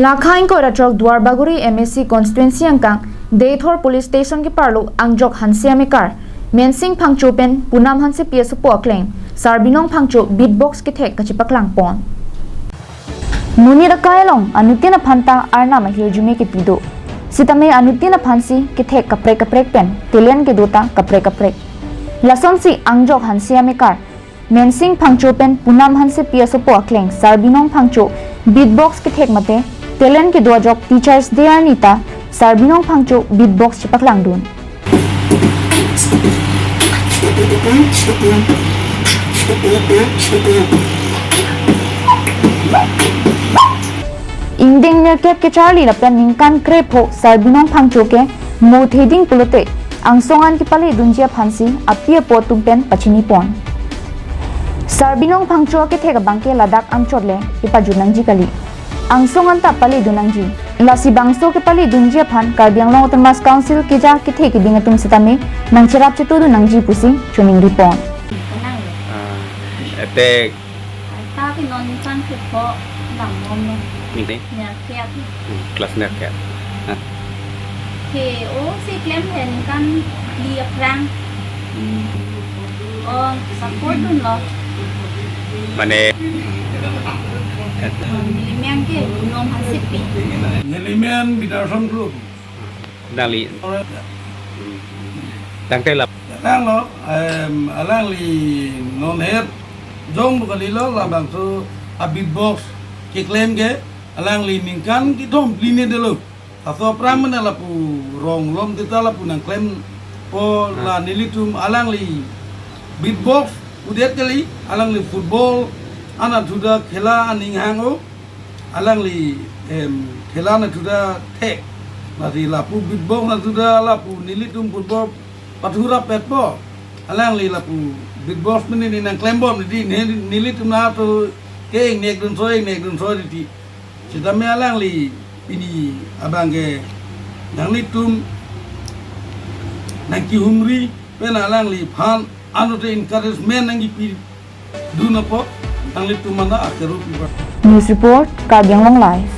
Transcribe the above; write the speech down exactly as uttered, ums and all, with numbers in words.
Lakha ingkoi ra throk Duarbagori M A C constituency angkang Deithor Police Station keparlo Angjok Hanse amekar Mensing Phangcho pen Punam Hansepi asopo akleng Sarbinong Phangcho beatbox kethek kachepaklang pon. Monit akai along anuttin aphan ta arnam ahirjume kepi do. Sitame anuttin aphansi kethek kaprek kaprek pen talent kedo ta kaprek kaprek. Lasonsi Angjok Hanse amekar Mensing Phangcho pen Punam Hansepi asopo akleng Sarbinong Phangcho beatbox kethek mate talent kedo ajok Teachers Day arni ta Sarbinong Phangcho beatbox chepaklangdun. Ingdeng nerkep kecharli lapen ningkan krepho Sarbinong Phangcho ke mo theding pulote angsong an kepale dunji aphansi api apo atum pen pachini pon. Sarbinong Phangcho akethek abangke ladak anchot le kepajut nangji kali. Angsong an ta pale dun nangji. Lasi bangso kepale dunji aphan Karbi Anglong Autonomous Council keja kethe keding atum sitame nangcherap chetudun nangji pusi choningri pon. Ah, etek. Tapi non kan ke po lam mom lo. Ini? Nerkep. Hmm, kelas nerkep. Ah. Ke o si klem hen kan li aphrang. Oh, support dunlo. Mane. Neli men ke Punam Hansepi. Neli men Bidarson Group. Nangli. Tangte lap. Alanglo, em, alangli non het jong bukan lilo labangso a beatbox keklem ke alangli ningkan kethom pline dolo. Aso aphrang mane lapu rong lom tita lapu nangklempo la nelitum alangli beatbox udet kali alangli football an athuda khela aning hang o alangli, em, khela an athuda thek. Lasi lapu beatbox an athuda lapu nelitum football pathurap petpo. Alangli lapu beatbox mene ni nangklembom niti ne nelitum na to ke ingnek dun soi ingnek dun soi niti. Sitame alangli pini abangke nanglitum nangkehumri pen alangliphan anute encouragement nangkipi dun apot nanglitum mana akeru piba. News report, Karbi Anglong Live.